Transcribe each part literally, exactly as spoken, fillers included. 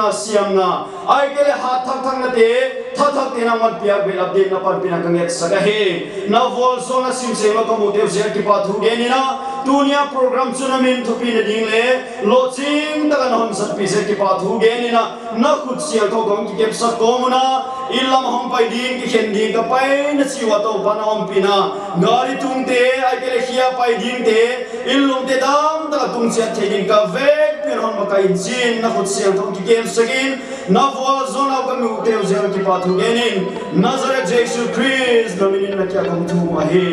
siamna, ahihkeileh hat thakthaknate, thathakte nangman piak behlap dingin na panpihna ka ngetsak ahi. Na vualzawlna sim seng lou ka muhte uh ziak a kipahthu gen in a, tuni a program chu na min thupina ding leh lohching taka na hon zatpih ziak a kipahthu gen in a, na khut siangthou tawh kikepsak kawm un a, inn lam a hong pai ding, kikhen ding ka paina chiang un Toupa'n na ompih in a, gari tungte, ahihkeileh khia pai dingte, inn lungte damtak a tung chiat thei dingin ka vekpi un hon makaih in chi'n, na khut siangthou kikemsak in, na vualzawlna uh ka muhte uh ziak a kipahthu gen in, Nazareth Jesu Khrist na min in na kiang ah kong thum ahi.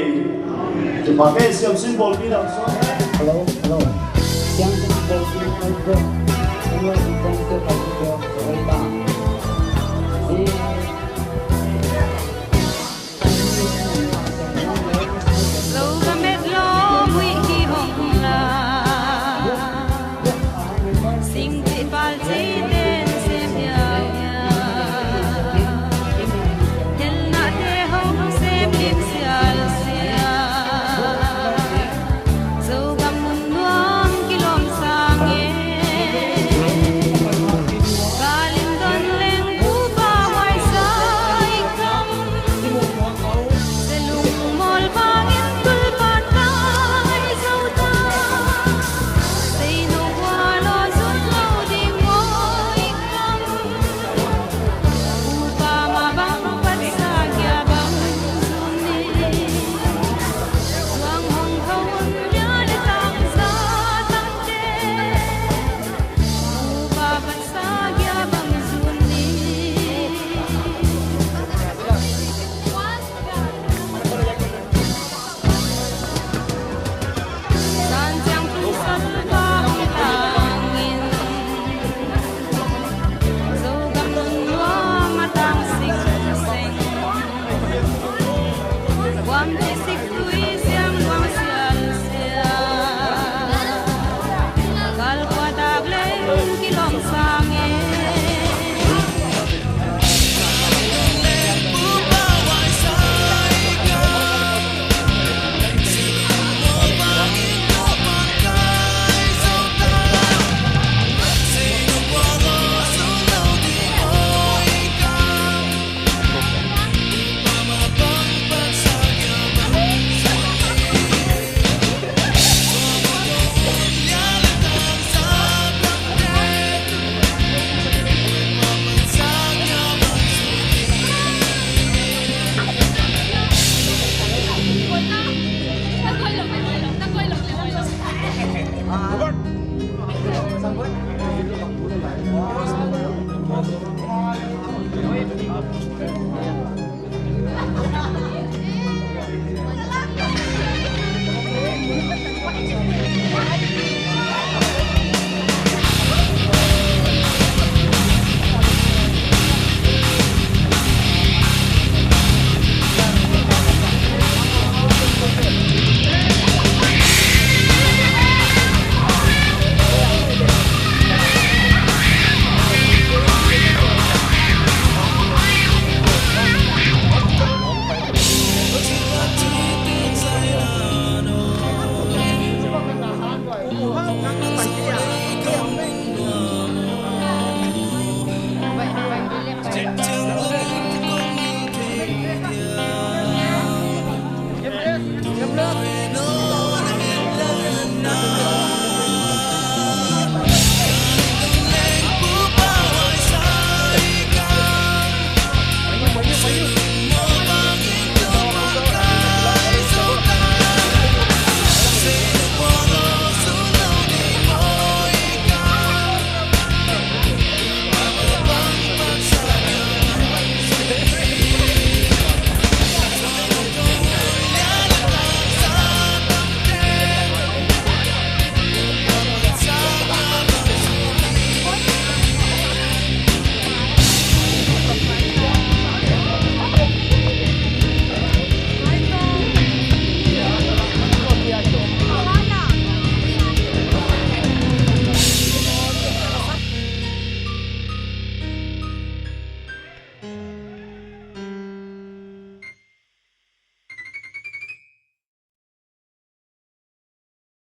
Kipak e. Siamsin bawlpi dang sawm. Hello, hello. Siamsin